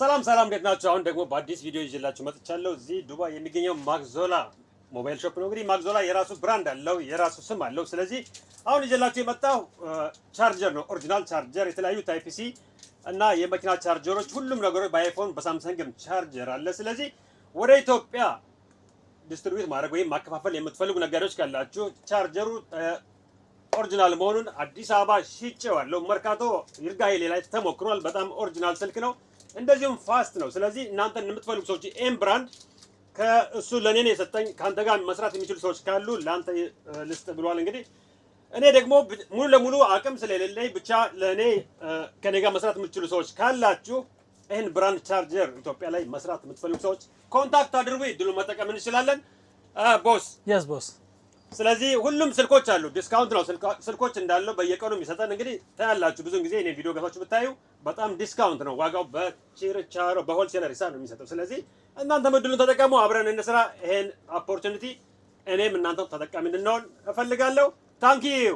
ሰላም ሰላም፣ እንዴት ናችሁ? አሁን ደግሞ በአዲስ ቪዲዮ ይዤላችሁ መጥቻለሁ። እዚህ ዱባይ የሚገኘው ማክዞላ mobile shop ነው። እንግዲህ ማክዞላ የራሱ brand አለው፣ የራሱ ስም አለው። ስለዚህ አሁን ይዤላችሁ የመጣው ቻርጀር ነው። Original charger፣ የተለያዩ type C እና የመኪና ቻርጀሮች፣ ሁሉም ነገሮች በ iPhone በ Samsung ም charger አለ። ስለዚህ ወደ ኢትዮጵያ distribute ማድረግ ወይም ማከፋፈል የምትፈልጉ ነጋዴዎች ካላችሁ charger ኡ original መሆኑን አዲስ አበባ ሽጬዋለሁ። መርካቶ ይርጋ ኃይሌ ላይ ተሞክሯል። በጣም original ስልክ ነው። እንደዚሁም fast ነው። ስለዚህ እናንተ የምትፈልጉ ሰዎች ኤም brand ከእሱ ለእኔ ነው የሰጠኝ። ከአንተ ጋር መስራት የሚችሉ ሰዎች ካሉ ለአንተ ልስጥ ብሏል። እንግዲህ እኔ ደግሞ ሙሉ ለሙሉ አቅም ስለሌለኝ ብቻ ለእኔ ከኔ ጋር መስራት የምትችሉ ሰዎች ካላችሁ፣ ይህን brand charger ኢትዮጵያ ላይ መስራት የምትፈልጉ ሰዎች contact አድርጉ። እድሉን መጠቀም እንችላለን። Boss። Yes, boss. ስለዚህ ሁሉም ስልኮች አሉ። Discount ነው ስልኮች እንዳለው በየቀኑ የሚሰጠን። እንግዲህ ታያላችሁ። ብዙን ጊዜ እኔ ቪዲዮ ገብታችሁ ብታዩ በጣም discount ነው ዋጋው፣ በችርቻሮ በ wholesaler ሂሳብ ነው የሚሰጠው። ስለዚህ እናንተም እድሉን ተጠቀሙ፣ አብረን እንስራ። ይሄን opportunity እኔም እናንተም ተጠቃሚ እንድንሆን እፈልጋለሁ። Thank you.